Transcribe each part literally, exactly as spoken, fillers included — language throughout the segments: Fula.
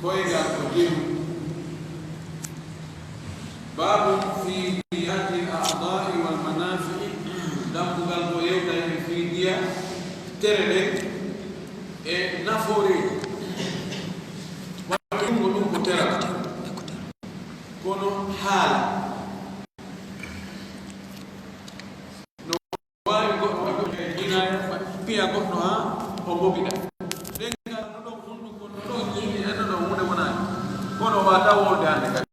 koygal ko jelu. Babu fi diyati al-a'dha'i wal manafi'i, dambugal ko yewta e fii diya tere ɗen e nafoore. Wala ɗum ko ɗum ko tera. Kono haala. No waawi goɗɗo waɗude e jinaaya, piya goɗɗo haa o mobida. Ɗen ngal no ɗon hunduko, no ɗon ƴiiƴe, e no ɗon huunde wonaani. Kono o waawata wolde hannde kadi.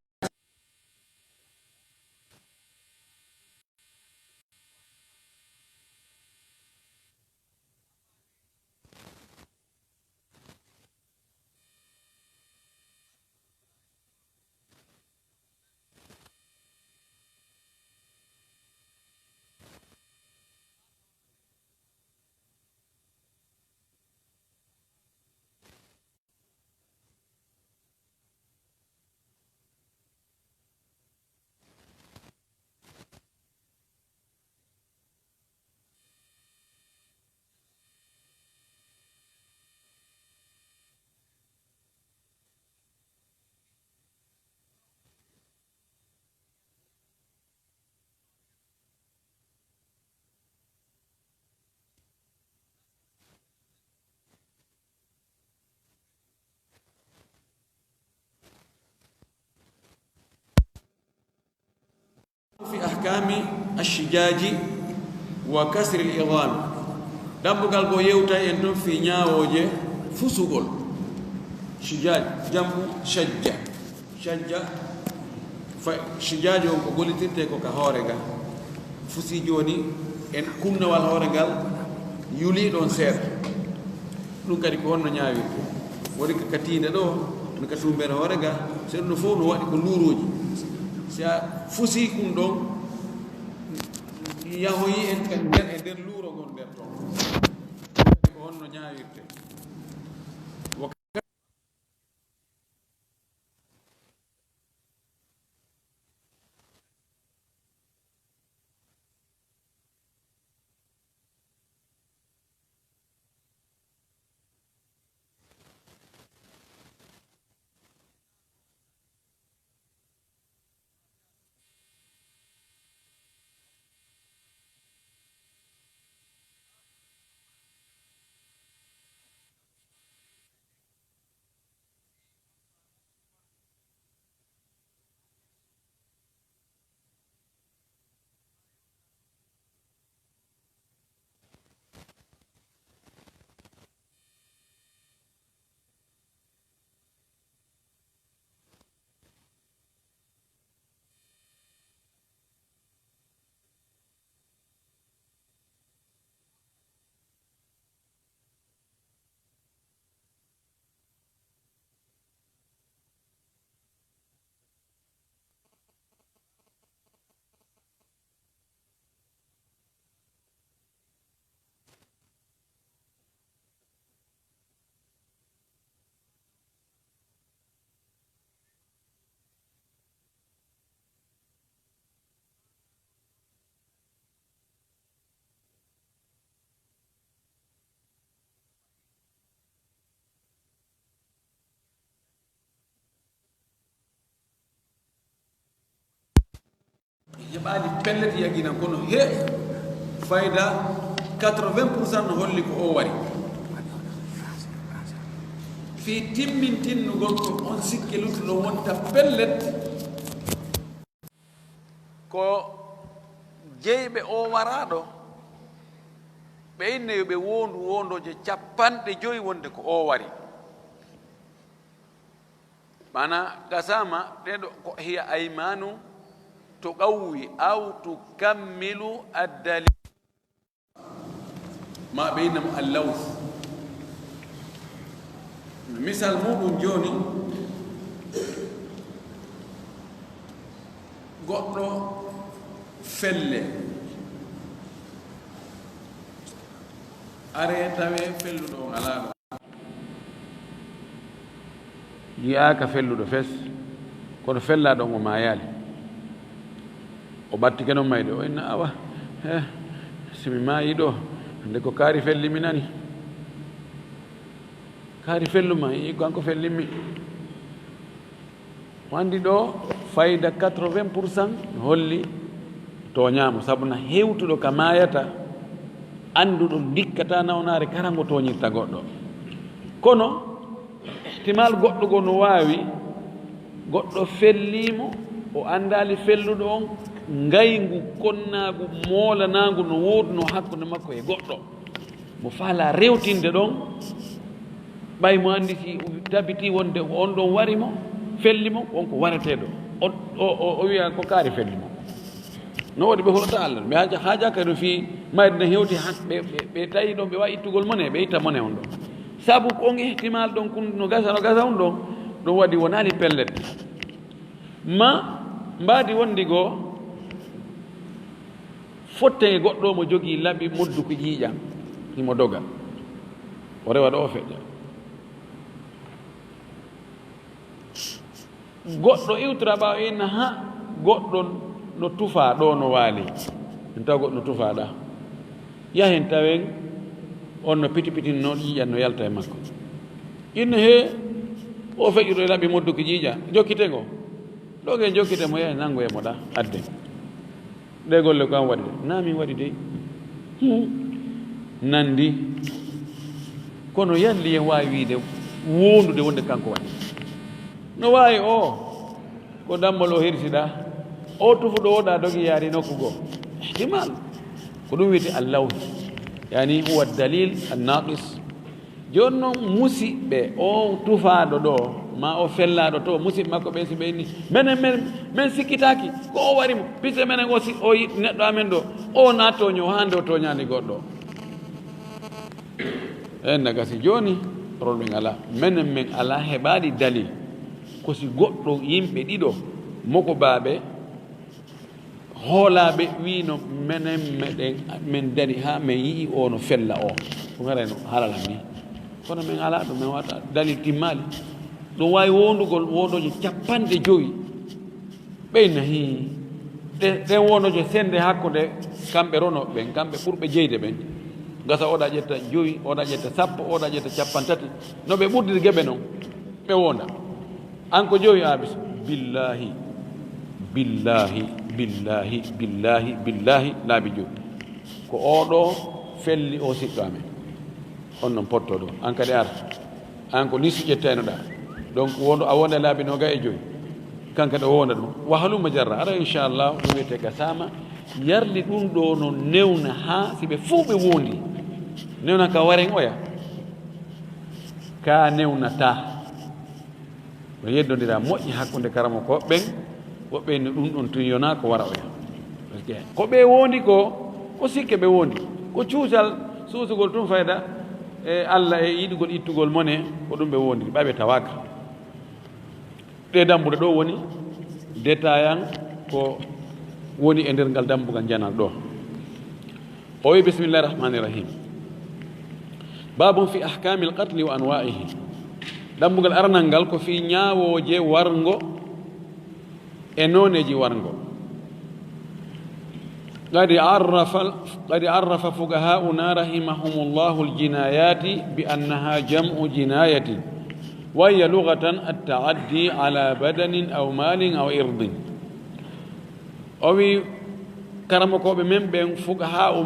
Fi ahkami ash-shijaji wa kasri al-idham. Dambugal goo yewtay en ton fii ñaawooje fusugol. Shijaj, jam'u shajja. Shajja, fa, shijaaji on ko gollitirtee ko ka hoore ga. Fusi jooni, en kunnawal hoore ngal yulii ɗon seeɗa. Ɗum kadi ko honno ñaawirtee? Woni ka, ka tiinde ɗo, woni ka tumbere hoore ga, so ɗum ɗo fof no waɗi ko luurooji. Si a fusii ɗum ɗon, yahoyii en kadi nder, e nder luuro ngon nder ton. Ko honno ñaawirtee? Heɓaali pellet yaqinan, kono he fayda quatre-vingts pour cent no holli ko o wari. Fii timmintinnugol ko on sikke luttuɗo wonta pellet. Ko jeyɓe o waraaɗo, ɓe inne yo ɓe woondu woondooje capanɗe joyi wonde ko o wari. Maanaa, qasama ɗen ɗo ko hiya aymanu tuqawwi aw tukammilu addalil. Ma ɓe inna mo allawth. Misal muɗum jooni, goɗɗo felle, are tawe felluɗo on alaa ɗo. Yi'aaka felluɗo fes, kono fellaaɗo on o maayaali. O ɓattike non mayde, o inna, "Awa, he, si mi maayii ɗo, hannde ko kaari felli mi nani. Kaari fellu ma, yi'i ko kanko felli mi." Mo anndi ɗo, fayda quatre-vingts pour cent no holli tooñaama, sabu na hewtuɗo ka maayata, annduɗo ndikkata nawnaare kala ngo tooñirta goɗɗo. Kono, ihtimal goɗɗo goo no waawi, goɗɗo fellii mo, o anndaali felluɗo on, ngayngu konnaagu moolanaangu no woodunoo hakkunde makko e goɗɗo. Mo faalaa rewtinde ɗon, ɓay mo anndi si tabiti wonde ko on ɗon wari mo, felli mo, won ko wareteeɗo. O, o, o, o wiya ko kaari felli mo. No waɗi ɓe hulata Allah. Ɓe haaja, haaja kadi no fii mayde no hewti hak-, ɓe, ɓe, ɓe tawi ɗon ɓe wawi ittugol mone, ɓe itta mone on ɗon. Sabu ko on ihtimal ɗon kun no gasa, no gasa on ɗon, ɗum waɗi wonaali pellet. Ma mbaadi wondi goo, fotten e goɗɗo mo jogii laɓi modduki ƴiiƴam, himo doga. O rewa ɗo o feƴƴa. Goɗɗo iwtora ɓaawo inna ha goɗɗo no tufaa ɗo no waali. En tawa goɗɗo no tufaa ɗa. Yahen tawen on no piti pitinno ƴiiƴam no yalta e makko. Inna he o feƴƴuɗo e laɓi modduki ƴiiƴam, jokkite ngo. Ɗo ngen jokkite mo yahen nango e mo ɗa adde. Ɗe golle ko an waɗi ɗe? Na min waɗi dey. Hmm. Nandi. Kono yalli en waawi wiide wondude wonde kanko waɗi. No waawi o, ko dammol o hirsiɗa. O tufuɗo o ɗa dogi yaari nokku goo. Ihtimal. Ko ɗum wiyete allawhi. Yani huwa dalil annaqis. Jooni noon, musiɓɓe, o tufaaɗo ɗo, ma o fellaaɗo to, musiɓɓe makko ɓen, si ɓe inni, menen, men, men sikkitaaki, ko o wari mo, pise menen o si-, o yi-, neɗɗo amen ɗo, o na tooño, hannde o tooñaani goɗɗo. En na gasi jooni, problème alaa. Menen men alaa heɓaali dalil. Ko si goɗɗo yimɓe ɗiɗo, mokobaaɓe, hoolaaɓe wiino, menen meɗen, men dari haa men yi'i o no fella o. Ɗum haray no haalal am ni. Kono men alaa ɗum, men wata dalil timmaali. Ɗum waawi wondugol wondooje capanɗe jowi. Ɓey nahi. Ɗe, ɗen wondooje sende hakkunde kamɓe rono ɓen, kamɓe ɓurɓe jeyde ɓen. Gasa oɗa ƴetta jowi, oɗa ƴetta sappo, oɗa ƴetta capantati. No ɓe ɓurdiri geɓe non, ɓe wonda. An ko jowi a bis-, billahi, billahi, billahi, billahi, billahi, laabi jowi. Ko oɗo felli o siɗɗo amen. On non potto ɗo. An kadi ar. An ko lisu ƴettaynoɗa. Donc, wondo a wonda laabi noga e jowi. Kan kadi o wonda ɗum. Wa halumma jarra. Ara, inchallah, ɗum wiyete gasama. Yarli ɗum ɗo no newna ha si ɓe fuu ɓe wondi. Newna ka waren oya. Ka newnata. No yeddondira moƴƴi hakkunde karamokooɓe ɓen, woɓɓe inni ɗum ɗon tun yona ko wara oya. Parce que ko ɓe wondi ko, ko sikke ɓe wondi. Ko cuusal suusugol tun fayda e Allah e yiɗugol ittugol mone, ko ɗum ɓe wondi. Ɓay ɓe tawaaka. Ɗe dambuɗe ɗo woni détaillant ko woni e nder ngal dambugal janal ɗo. O wi, bismillahi rahmani rahim. Babun fi ahkamil qatli wa anwa'ihi. Dambugal aranal ngal ko fi ñaawooje warngo e nooneeji warngo. Qad arrafa, qad arrafa fuqaha'una rahimahumullahu al-jinayati bi annaha jam'u jinayatin, wa hiya lughatan at-ta'addi ala badanin aw malin aw irdin. O wi, karamokooɓe men ɓen, fuqaha'u,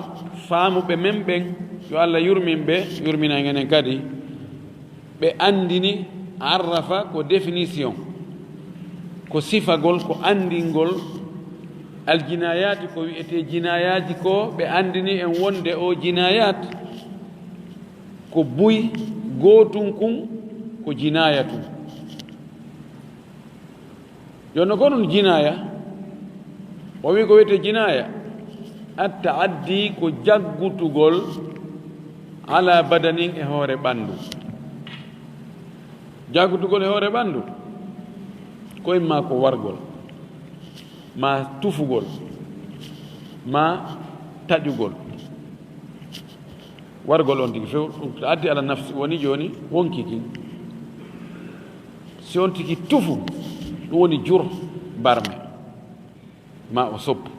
faamuɓe men ɓen, yo Allah yurmin ɓe, yurmina en enen kadi, ɓe anndini, arrafa ko définition, ko sifagol, ko anndingol aljinayaati, ko wiyetee jinayaaji ko, ɓe anndini en wonde o jinayaat ko buy gootun kun ko jinayatun. Jooni ko ɗum jinaaya, o wi ko wiyetee jinaaya, at-ta'addi ko jaggutugol ala badanin e hoore ɓanndu. Jaggutugol e hoore ɓanndu, ko imma ko wargol, ma tufugol, ma taƴugol. Wargol on tigi few, ɗum addi ala nafsi, woni jooni wonki kin. Si on tigi tufu, ɗum woni jur barme, ma o soppu.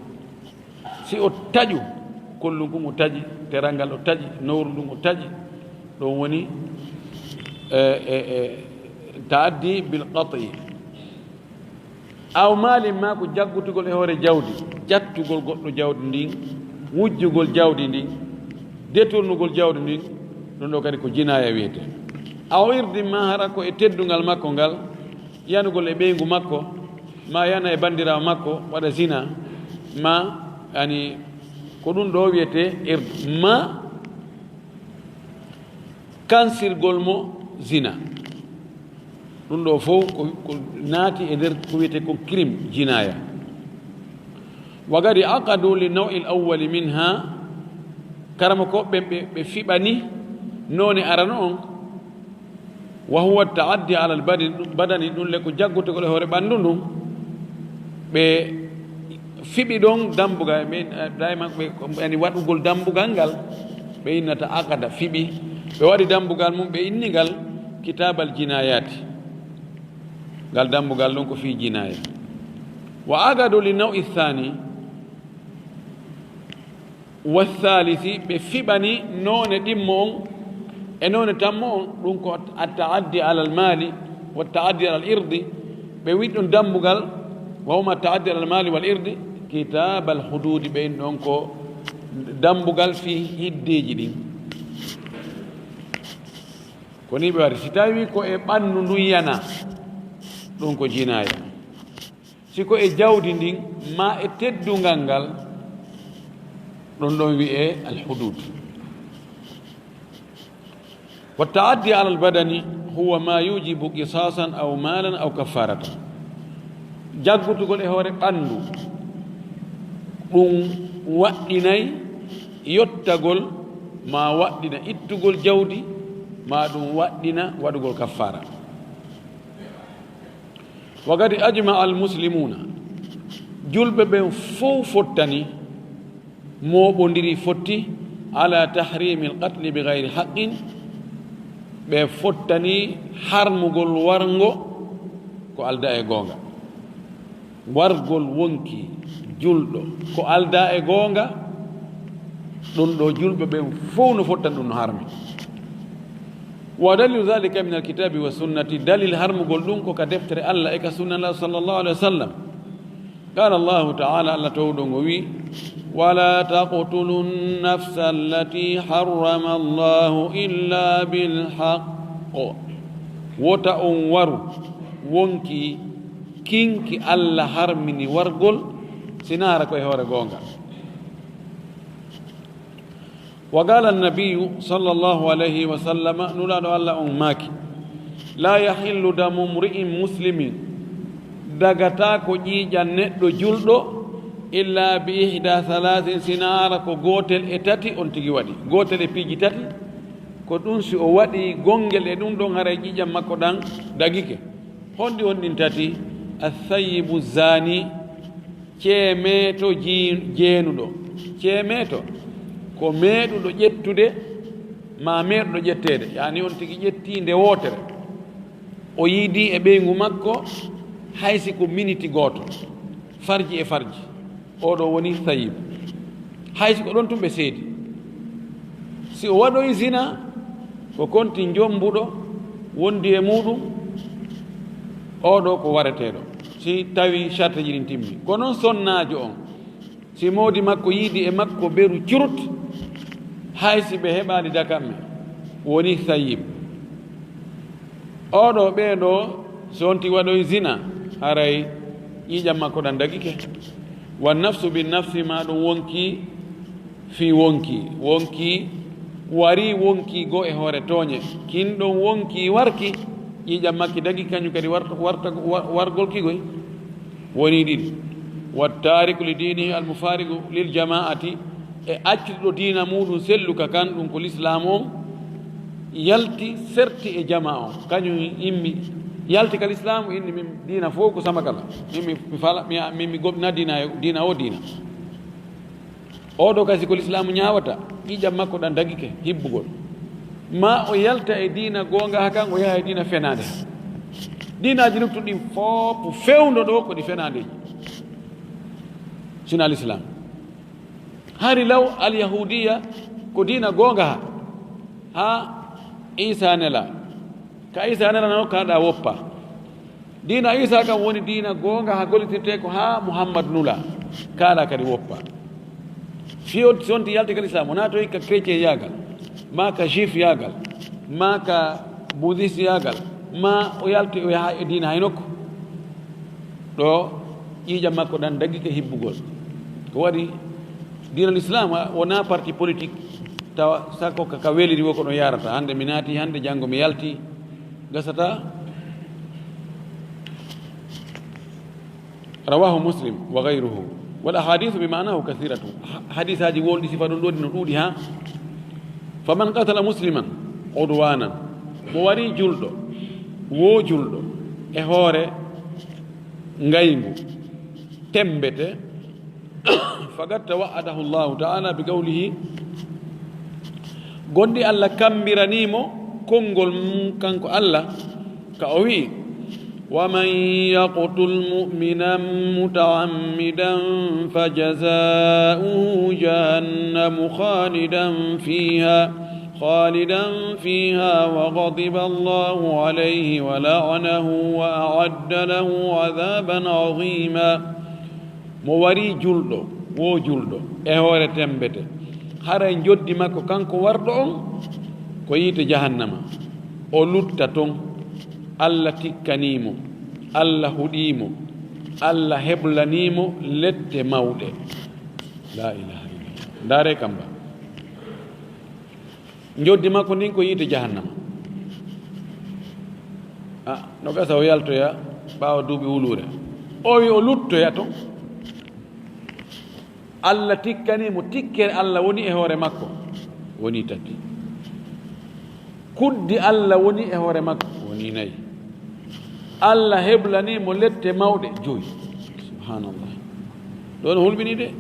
Si o taƴu, kollun kun o taƴi, terangal o taƴi, nowru ndun o taƴi, ɗum woni, e, e, e, ta'addi bil qat'i. Aw maalin, maa ko jaggutugol e hoore jawdi, jattugol goɗɗo jawdi ndin, wujjugol jawdi ndin, deturnugol jawdi ndin, ɗum ɗo kadi ko jinaaya wiyetee. Aw irdin, maa hara ko e teddungal makko ngal, yanugol e ɓeyngu makko, maa yana e banndiraawo makko, waɗa zina, maa, yani, ko ɗum ɗo wiyetee ird, maa kansirgol mo zina. Ɗum ɗo fof ko, ko naati e nder ko wiyetee ko crime, jinaaya. Wa gadi aqadu li naw'il awwali minha, karama ko ɓen ɓe, ɓe fiɓani noone arano on, wa huwa taaddi ala al badani, ɗum badani, ɗum le ko jaggutugol e hoore ɓanndu ndun. Ɓe fiɓi ɗon dambugal, ɓe, dayma ɓe, yani waɗugol dambugal ngal, ɓe innata aqada, fiɓi. Ɓe waɗi dambugal mum, ɓe inni ngal kitabal jinayati. Ngal dambugal ɗon ko fii jinaya. Wa aqadu li naw'i thani, wa thalisi, ɓe fiɓani noone ɗimmo on e noone tammo on, ɗum ko at-, at-taaddi ala al mali wa taaddi ala al irdi, ɓe wiɗɗum dambugal, wa huma taaddi ala al mali wal irdi, kitab al hududi, ɓe in ɗon ko dambugal fii hiddeeji ɗin. Ko ni ɓe waɗi, si tawi ko e ɓanndu ndun yana, ɗum ko jinaaya. Si ko e jawdi ndin, maa e teddungal ngal, ɗum ɗon wi'ee alhudud. Wa taaddi ala albadani huwa ma yujibu qisasan aw malan aw kafaratan. Jaggutugol e hoore ɓanndu, ɗum waɗɗinay yottagol, maa waɗɗina ittugol jawdi, maa ɗum waɗɗina waɗugol kaffara. Wa gadi ajma al muslimuna, julɓe ɓen fow fottani, mooɓondiri fotti, ala tahrimi al qatli bi gayri haqqin, ɓe fottani harmugol warngo ko alda e goonga. Wargol wonki julɗo ko alda e goonga, ɗum ɗo julɓe ɓen fow no fottani, ɗum no harmi. Wa dalilu dhalika min alkitabi wa sunnati, dalil harmugol ɗum ko ka deftere Allah e ka sunna Allah sallallahu alaihi wasallam. Qala Allahu ta'ala, Allah towɗo ngo wi, wala taqtulu nnafsa allati harrama Allahu illa bil haqq. Wota on waru wonki kinki Allah harmini wargol, sinaara ko e hoore goonga. Wa qala annabiyu sallallahu alayhi wa sallama, Nulaaɗo Allah on maaki, la yahillu damu mri'in muslimin, dagata ko ƴiiƴan neɗɗo julɗo, illa bi ihda thalathin, sinaara ko gootel e tati on tigi waɗi. Gootel e piiji tati, ko ɗum si o waɗi gongel e ɗum ɗon, haray ƴiiƴan makko ɗan dagike. Honɗi on ɗin tati? Athayyibu zani, ceemeeto jii-, jeenuɗo. Ceemeeto ko meeɗuɗo ƴettude, maa meeɗuɗo ƴetteede, yaani on tigi ƴettii nde wootere. O yiidii e ɓeyngu makko, hay si ko miniti gooto, farji e farji. Oo ɗoo woni thayyib. Hay si ko ɗon tun ɓe seedi. Si o waɗoyi zina, ko konti njombuɗo wondi e muuɗum, oo ɗoo ko wareteeɗo, si tawi sarteeji ɗin timmi. Ko non sonnaajo on, si moodi makko yiidi e makko beru curut, hay si ɓe heɓaali dakamme, woni thayyib. Oo ɗoo, ɓee ɗoo, so on tigi waɗoyi zina, haray ƴiiƴan makko ɗan dagike. Wa nafsu bi nafsi, maa ɗum wonki fii wonki. Wonki warii wonki goo e hoore tooñe. Kin ɗon wonki warki, ƴiiƴan makki dagike, kañum kadi warta, warta, wa-, wargol ki goy. Woni ɗiɗi. Wa taariku li diinihi al mufaariqu lil jamaa'ati, e accuɗo diina muuɗum selluka kan, ɗum ko lislaamu on, yalti serti e jamaa on, kañum immi, yalti ka lislaamu, inni min diina fof ko samakala, min mi, mi fala, mi, min mi gomɗina diina, diina o diina. Oo ɗoo kasi ko lislaamu ñaawata, ƴiiƴan makko ɗan dagike hibbugol. Ma o yalta e diina goonga ha kan, o yaha e diina fenaande. Diinaaji luttuɗi ɗin fof fewndo ɗoo ko ɗi fenaandeeji. Sina lislaam. Hari law alyahudiya ko diina goonga ha, ha Isa nela. Ka Isa nela no kaɗa woppa. Diina Iisaa kan woni diina goonga, haa gollitirtee ko haa Muhammad nula, kaala kadi woppa. Fiyo sonti yalti ka Lislaam, o naatoyi ka chrétien yaagal, maa ka juif yaagal, maa ka bouddhiste yaagal, maa o yalti o yaha e diina hay nokku. Ɗo ƴiiƴam makko ɗan daggike hibbugol. Ko waɗi diina Lislaam wonaa parti politique, tawa sako ka, ka weliri wo ko ɗon yarata. Hannde mi naati, hannde janngo mi yalti. Gasata. Rawahu Muslim wa ghayruhu. Wal ahadithu bi ma'nahu kathiratu. Ha-, hadisaaji wolɗi sifa ɗum ɗo ɗi no ɗuuɗi ha. Faman qatala musliman udwanan, mo wari julɗo, wo julɗo, e hoore ngayngu, tembete, faqad tawa'adahu Allahu ta'ala bi qawlihi, gondi Allah kambirani mo konngol mum kanko Allah, ka o wi'i, wa man yaqtul mu'minan muta'ammidan fajaza'uhu jahannamu khalidan fiha, khalidan fiha wa ghadiba Allahu alayhi wa la'anahu wa a'adda lahu adhaban azima. Mo wari julɗo, wo julɗo, e hoore tembete, haray njoddi makko kanko warɗo on ko yiite jahannama, o lutta ton, Allah tikkanii mo, Allah huɗii mo, Allah heblanii mo lette mawɗe. La ilaha illallah. Ndaaree kamba. Njoddi makko ndin ko yiite jahannama. A, no gasa o yaltoya ɓaawo duuɓi wuluure. O wi o luttoya ton. Allah tikkanii mo, tikkere Allah woni e hoore makko, woni tati. Kuddi Allah woni e hoore makko, woni nayi. Allah heblanii mo lette mawɗe, joyi. Subhanallah. Ɗo no hulɓini de.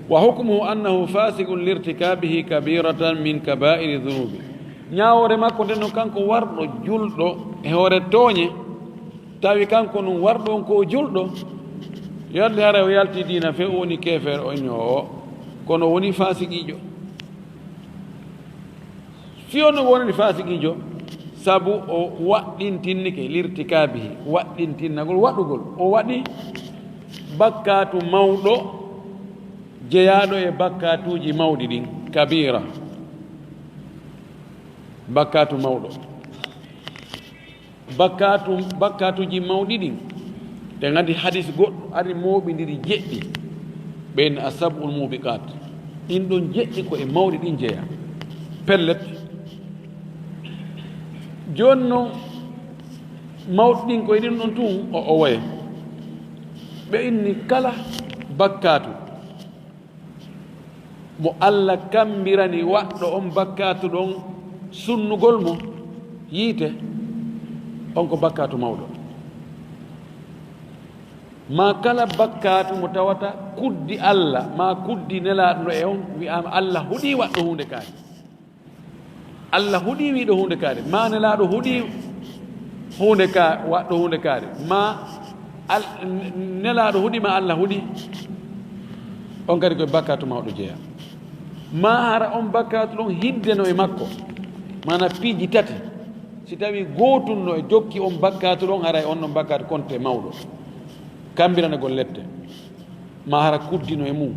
Wa hukmuhu annahu fasiqun lirtikabihi kabiratan min kabairi dhunubi. Ñaawoore makko nden no kanko warɗo julɗo e hoore tooñe, tawi kanko nun warɗo on ko o julɗo. Yalde hara o yalti diina few, o woni keefeer, o inni o, kono o woni faasiqiijo. Fiyo no wonani faasiqiijo, sabu o waɗɗintinnike lirtikaabihi, waɗɗintinnagol waɗugol. O waɗi bakkaatu mawɗo jeyaaɗo e bakkaatuuji mawɗi ɗin, kabiira. Bakkaatu mawɗo. Bakkaatu, bakkaatuuji mawɗi ɗin, ɗen anndi hadis goɗɗo ari mooɓindiri jeɗɗi, ɓen a sab'ul mubiqat. Ɗin ɗon jeɗɗi ko e mawɗi ɗin jeya. Pellet. Jooni non, mawɗi ɗin ko e ɗin ɗon tun o, o woye. Ɓe inni kala bakkaatu mo Allah kammbirani waɗɗo on bakkaatu ɗon sunnugol mo yiite, on ko bakkaatu mawɗo. Maa kala bakkaatu mo tawata kuddi Allah, maa kuddi Nelaaɗo e on wi'aama Allah huɗii waɗɗo huunde kaari. Allah huɗii wi'uɗo huunde kaari, maa Nelaaɗo huɗii huunde ka-, waɗɗo huunde kaari, maa Al-, n-, Nelaaɗo huɗii, maa Allah huɗii, on kadi ko e bakkaatu mawɗo jeyaa. Maa hara on bakkaatu ɗon hiddeno e makko, maanaa piiji tati, si tawii gootun no e jokki on bakkaatu ɗon, haray on ɗon bakkaatu konte mawɗo, kammbirane gol lette. Maa hara kuddino e mum,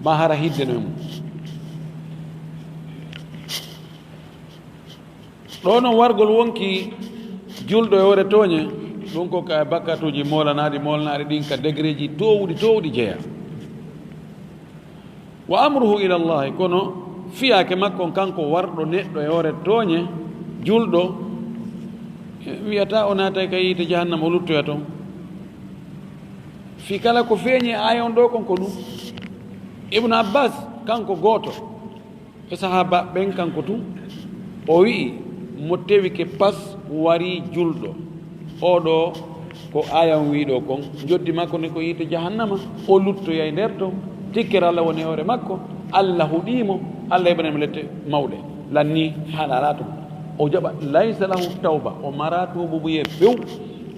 maa hara hiddeno e mum. Ɗo non wargol wonki julɗo e hoore tooñe, ɗum ko ka bakkaatuuji moolanaaɗi, moolanaaɗi ɗin ka degereeji toowuɗi, toowuɗi jeyaa. Wa amruhu ila Allahi, kono fiyaake makko on kanko warɗo neɗɗo e hoore tooñe, julɗo, wi'ataa o naatay ka yiite jahannama, o luttoya ton. Fii kala ko feeñi e aaya on ɗoo kon ko ɗum. Ibnu Abbas, kanko gooto e sahaaba ɓen, kanko tun, o wi'i, mo tewike pas warii julɗo. Oo ɗoo ko aaya on wi'i ɗoo kon, njoddi makko ndin ko yiite jahannama, o luttoyay nder ton, tikkere Allah woni e hoore makko, Allah huɗii mo, Allah heɓanay mo lette mawɗe. Lannii haala alaa ton. O jaɓa, laysa lahu tawba, o maraa tuubuubuyee few.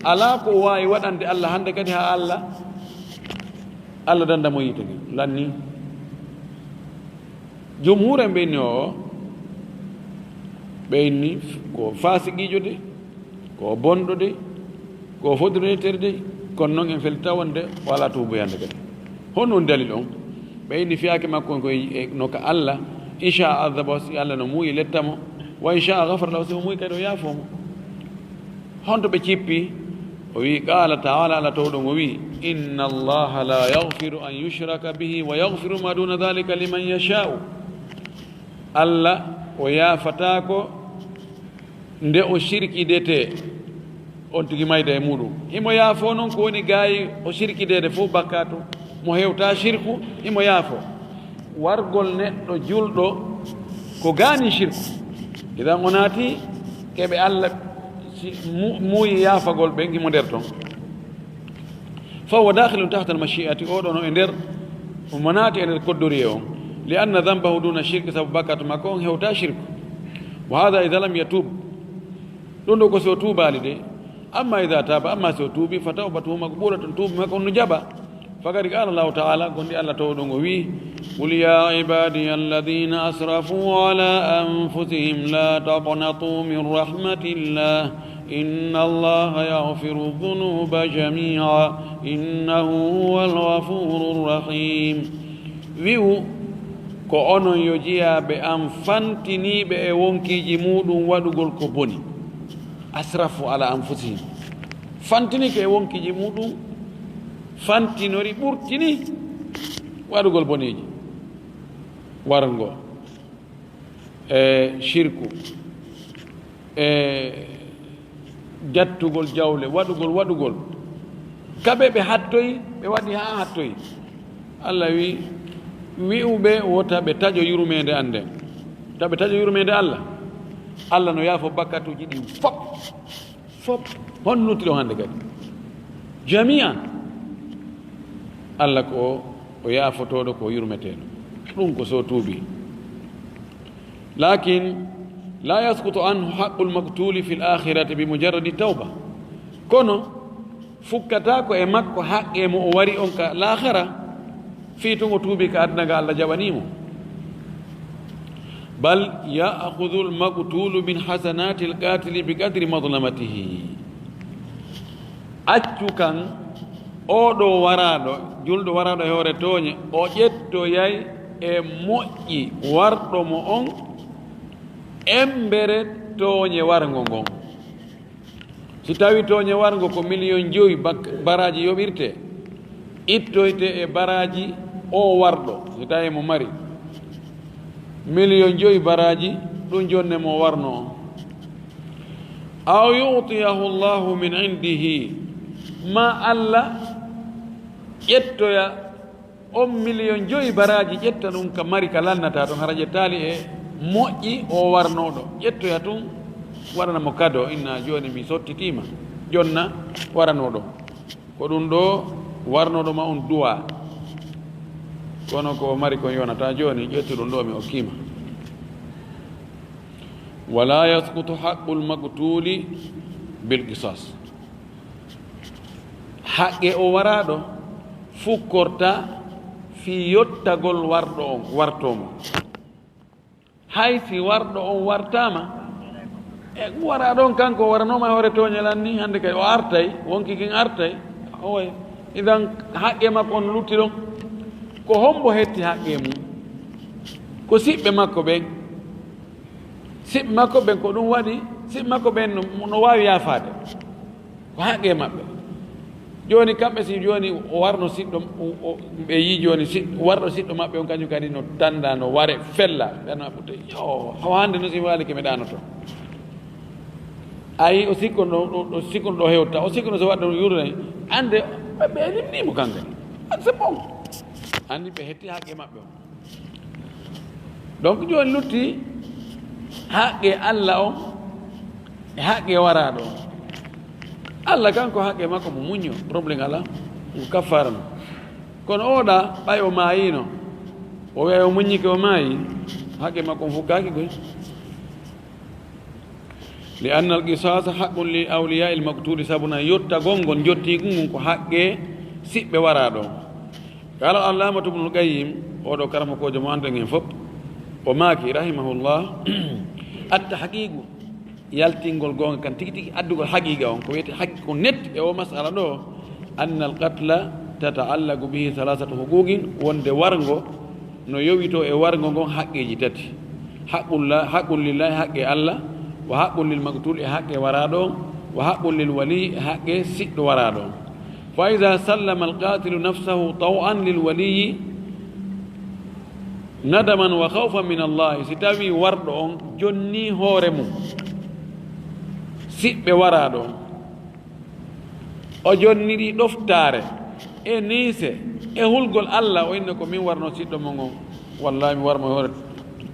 Alaa ko o waawi waɗande Allah hannde kadi haa Allah, Allah danda mo yiite ngen. Lannii. Jumhuur en ɓe inni o, ɓe inni ko faasiqiijo de. Ko o bonɗo de, ko o fotiri yetteede de, kono noon en feli tawande o alaa tuuboyande kadi. Honno woni dalil on? Ɓe inni fiyaake makko on ko e, no ka Allah, in shaa adaba, si Allah no muuyi letta mo, wa in shaa gafara lahu, si o muuyi kadi o yaafoo mo. Honto ɓe cippi? O wi, qala taala, Allah towɗo ngo wi, inna allaha la yaghfiru an yushraka bihi wa yaghfiru ma duna dhalika liman yasha'u. Allah o yaafataako nde o sirkidetee, on tigi mayda e muɗum. Himo yaafoo noon ko woni gaayi o sirkideede fof bakkaatu, mo hewta shirku, himo yaafoo. Wargol neɗɗo julɗo ko gaani shirku. Idan o naati keɓe Allah si mu-, muuyi yaafagol ɓen, himo nder ton. Fa huwa dakhilun tahta al-mashi'ati, oɗo no e nder, omo naati e nder koddoriye on. Li anna dhanbahu duna shirk, sabu bakkaatu makko on hewta shirku. Wa hadha idha lam yatub. Ɗum ɗo ko si o tuubaali de. Amma idha taba, amma si o tuubi, fa tawbatuhu maqbulatun, tuubi makko on no jaɓa. Faqad qala Allahu ta'ala, gondi Allah towɗo ngo wi, qul ya ibadiya alladhina asrafu ala anfusihim la taqnatu min rahmatillah, inna allaha yaghfiru dhunuba jami'a, innahu huwal ghafurur rahim. Wi'u, ko onon yo jiyaaɓe am fantiniiɓe e wonkiiji muɗum waɗugol ko boni. Asrafu ala anfusihim. Fantinike e wonkiiji muɗum, fantinori ɓurtini waɗugol boneeji. Warngo. E shirku, e jattugol jawle, waɗugol, waɗugol. Kaɓe ɓe hattoyi, ɓe waɗi haa hattoyi. Allah wi, wi'uɓe wota ɓe taƴo yurmeende an nden. Ta ɓe taƴo yurmeende Allah. Allah no yaafo bakkatuuji ɗin fop. Fop, honno lutti ɗon hannde kadi? Jami'an. Allah ko o, o yaafotooɗo, ko o yurmeteeɗo. Ɗum ko so tuubi. Lakin la yasqutu anhu haqqul maqtuli fil akhirati bi mujarradi tawba. Kono fukkata ko e makko haqqe mo o wari on ka laakhara. Fii tun o tuubi ka aduna ga, Allah jaɓanii mo. Bal ya'khudhul maqtulu min hasanatil qatili bi qadri madlamatihi. Accu kan, oo ɗoo waraaɗo, julɗo waraaɗo e hoore tooñe, o ƴettoyay e moƴƴi warɗo mo on embere tooñe warngo ngon. Si tawi tooñe warngo ko miliyon jowi bak-, baraaji yoɓirte, ittoyte e baraaji o warɗo, si tawi mo mari miliyon jowi baraaji, ɗum jonne mo warno on. Aw yu'tiyahu Allahu min indihi, ma Allah ƴettoya on miliyon jowi baraaji, ƴetta ɗum ka mari ka lannata ɗon, hara ƴettaali e moƴƴi o warnooɗo, ƴettoya tun waɗana mo kado, inna jooni mi sottitiima, jonna waranooɗo. Ko ɗum ɗo warnooɗo ma on duwa, kono ko o mari kon yonata jooni, ƴettu ɗum ɗo mi okkiima. Wala yasqutu haqqul maqtuli bil qisas. Haqqe o waraaɗo fukkorta fii yottagol warɗo on, wartoo mo. Hay si warɗo on wartaama, e waraaɗo on kanko o waranooma hoore tooñe lan ni, hannde kay o artay, wonki kin artay, oy, idan haqqe makko on lutti ɗon. Ko hombo hetti haqqe mum? Ko siɓɓe makko ɓen. Siɓɓe makko ɓen ko ɗum waɗi, siɓɓe makko ɓen no, no waawi yaafaade. Ko haqqe maɓɓe. Jooni kamɓe si jooni o warno siɗɗo, o, o, ɓe yii jooni siɗ-, warɗo siɗɗo maɓɓe on kañum kadi no tanda, no ware fella. Ɓe no ɓutte, yo, hawa hannde no si waali ke mi ɗaanoto. Ayi, o sikko no, o, o sikko no ɗo hewta, o sikko no so waɗde no yurda ni. Annde, ɓe, ɓe limnii mo kanko. An c'est bon. Anndi ɓe hetti haqqe maɓɓe on. Donc, jooni lutti haqqe Allah on e haqqe waraaɗo on. Allah kanko haqqe makko mo muñño, problème alaa, ko kaffaara mo. Kono oɗa, ɓay o maayino, o wi'a o muññike o maayi, haqqe makko on fukkaaki koy. Li anna al qisasa haqqun li awliya il maqtuli, sabuna yottagol ngol, jottiigu ngun ko haqqe siɓɓe waraaɗo on. Qala al-allamatu Ibnul Qayyim, oɗo karamokoojo mo annden en fof, o maaki, rahimahullah, at-tahqiqu, yaltingol goonga kan tigi tigi, addugol haqiiqa on, ko wiyetee haqiiqa ko net e o masala ɗo, anna al qatla tata'allaqu bihi thalathatu huquqin, wonde warngo no yowitoo e warngo ngon haqqeeji tati. Haqqullah-, haqqun lillahi, haqqe Allah, wa haqqun lil maqtul, e haqqe waraaɗo on, wa haqqun lil wali, e haqqe siɗɗo waraaɗo on. Fa iza sallama al qatilu nafsahu taw'an lil waliyi nadaman wa khawfan min Allah, si tawi warɗo on jonni hoore mum, siɓɓe waraaɗo on, o jonniri ɗoftaare e niise e hulgol Allah, o inna ko min warno siɗɗo mo ngon, wallahi mi warmo hoore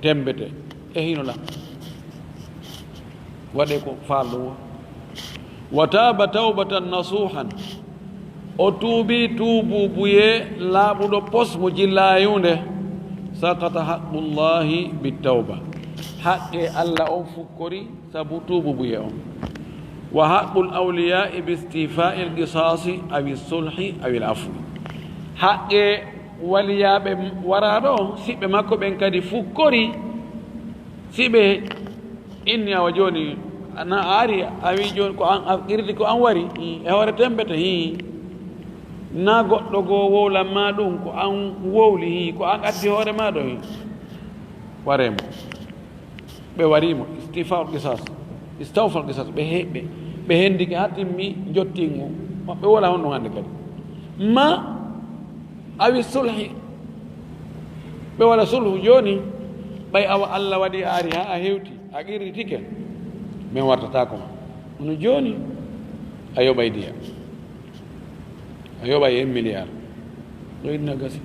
tembete e hino la. Waɗee ko faalɗo wo. Wa taaba tawbatan nasuhan. O tuubi tuububuye laaɓuɗo pos mo jillaayunde. Saqata haqqullahi bi tawba. Haqqe Allah on fukkori sabu tuububuye on. Wa haqqul awliya'i bi istifa'il qisasi awi sulhi awil afwi. Haqqe waliyaaɓe waraaɗo on, siɓɓe makko ɓen kadi fukkori. Si ɓe inni awa jooni, na a ari, a wi jooni ko an, a qirdi ko an wari, hmm, e hoore tembete, hi. Na goɗɗo goo wowlan ma ɗum, ko an wowli, hi, ko an addi hoore ma ɗo, hi. Waree mo. Ɓe warii mo, istifa'ul qisas, istawfal qisas, ɓe he-, ɓe, ɓe hendike haa timmi, njottin mo. Ɓe wola honɗum hannde kadi. Ma awi sulhi. Ɓe waɗa sulhu jooni, ɓay awa Allah waɗi a ari haa a hewti, a qirritike, min wartataako ma. Kono jooni, a yoɓay diya. A yoɓay en milliard. Ɗo inna gasi.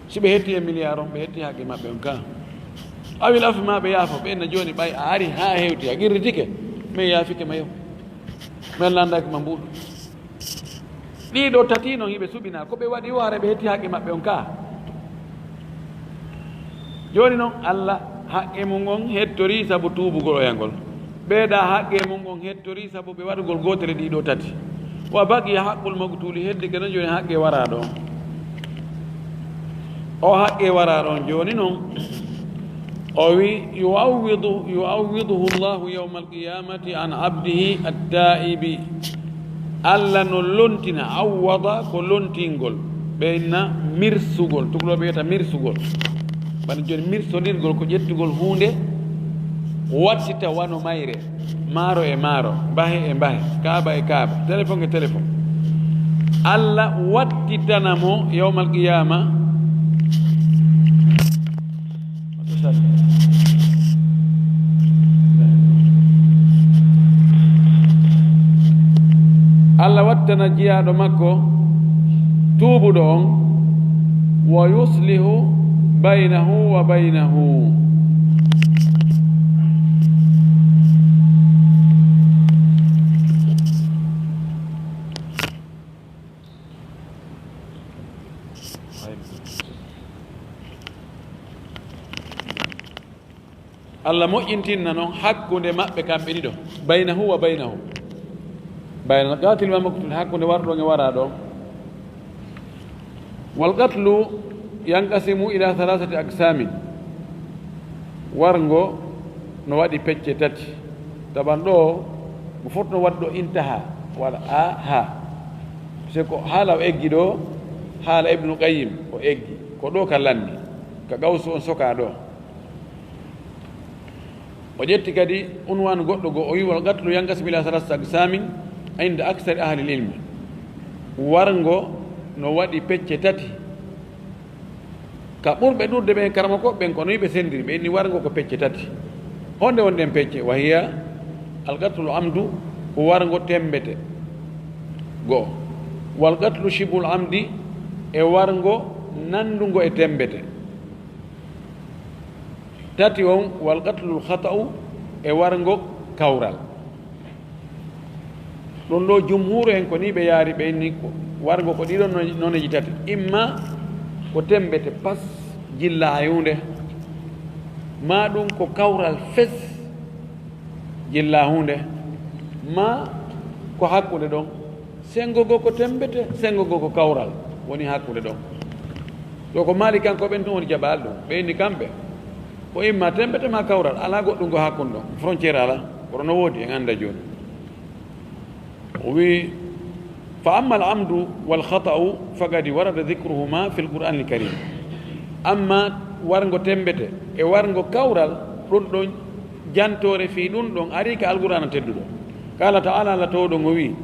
Si ɓe hetti en milliard on, ɓe hetti haqqe maɓɓe on ka. Awil afi ma ɓe yaafo, ɓe inna jooni, ɓay a ari haa a hewti, a qirritike, min yaafike ma yo. Min lanndaki ma mbuuɗu. Ɗiɗo tati non hiɓe suɓina, ko ɓe waɗi o hara ɓe hetti haqqe maɓɓe on ka. Jooni non, Allah haqqe mum on hettori sabu tuubugol oyangol. Ɓeeɗa haqqe mum on hettori sabu ɓe waɗugol gootel e ɗiɗo tati. Wa baqiya haqqul maqtuli, heddike non jooni haqqe waraaɗo on. O haqqe waraaɗo on jooni non, o wi, yu'awwidu, yu'awwiduhu Allahu yawmal qiyamati an abdihi at-ta'ibi. Allah no lontina, awwada ko lontingol. Ɓe inna mirsugol, tukulooɓe wiyata mirsugol. Bana jooni mirsodirgol ko ƴettugol huunde, wattita wano mayre, maaro e maaro, mbahe e mbahe, kaaba e kaaba, téléphone e téléphone. Allah wattitana mo yawmal qiyama. Allah wattana jiyaaɗo makko tuubuɗo on, wa yuslihu baynahu wa baynahu. Allah moƴƴintinna non hakkunde maɓɓe kamɓe ɗiɗo, baynahu wa baynahu, baynal qatil wal maqtul, hakkunde warɗo on e waraaɗo on. Wal qatlu yanqasimu ila thalathati aqsamin. Warngo no waɗi pecce tati. Taban ɗo mo fotno waɗi ɗo intaha, waɗa a ha. C'est que haala o eggi ɗo, haala Ibnu Qayyim o eggi. Ko ɗo ka lanni, ka Gawsu on soka ɗo. O ƴetti kadi unwaan goɗɗo goo, o wi, "Wal qatlu yanqasimu ila thalathati aqsamin inda aksari ahli ilmi." Warngo no waɗi pecce tati. Ka ɓurɓe ɗuuɗude ɓen, karamokooɓe ɓen, kono ɓe senndiri, ɓe inni warngo ko pecce tati. Honɗe woni ɗen pecce? Wa hiya al qatlu amdu, ko warngo tembete. Go'o. Wal qatlu shibhul amdi, e warngo nanndungo e tembete. Tati on, wal qatlul khata'u, e warngo kawral. Ɗum ɗo jumhuuru en ko ni ɓe yaari, ɓe inni ko warngo ko ɗiɗon no-, noneeji tati. Imma ko tembete pas jilla huunde, maa ɗum ko kawral fes jilla huunde, maa ko hakkunde ɗon. Senngo goo ko tembete, senngo goo ko kawral woni hakkunde ɗon. Ɗo ko Maalikankooɓe ɓen tun woni jaɓaali ɗum. Ɓe inni kamɓe, Ko imma tembete ma kawral, alaa goɗɗum ko hakkunde ɗon, frontière alaa, kono no woodi, en annda jooni. O wi, "Fa amma al amdu wal khata'u faqad warada dhikruhuma fil Qur'anil Karim." Amma warngo tembete e warngo kawral, ɗum ɗon jantoore fii ɗum ɗon arii ka Alqur'aana tedduɗo. Qala ta'ala, Alla towɗo ngo wi,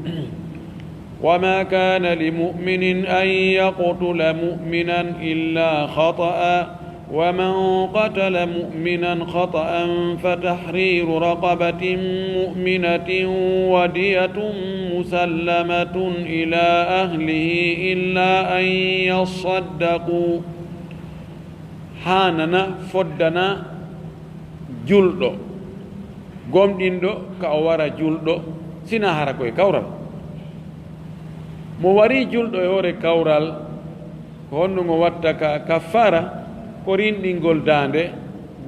"Wa ma kana li mu'minin an yaqtula mu'minan illa khata'a." ومن قتل مؤمنا خطأ فتحرير رقبة مؤمنة ودية مسلمة إلى أهله إلا أن يصدقوا. Haanana, foddana julɗo gomɗinɗo ka o wara julɗo, sina hara ko e kawral. Mo wari julɗo e hoore kawral, ko honno ngo watta ka kaffaara? Ko rinɗingol daande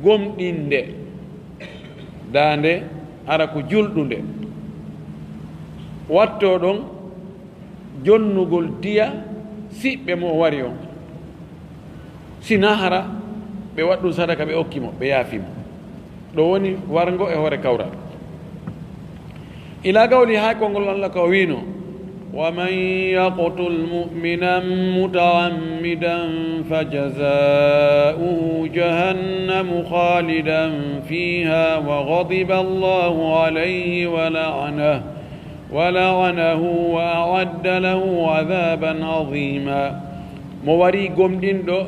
gomɗinde, daande hara ko julɗunde. Wattoo ɗon jonnugol diya siɓɓe mo o wari on. Sina hara ɓe waɗ ɗum sadaka, ɓe okki mo, ɓe yaafi mo. Ɗo woni warngo e hoore kawral. Ila gawli, haa konngol Alla ka o wiino, "Wa man yaqtul mu'minan muta'ammidan fajaza'uhu jahannamu khalidan fiha wa ghadiba Allahu alayhi wa la'anahu, wa la'anahu wa a'adda lahu adhaban azima." Mo wari gomɗinɗo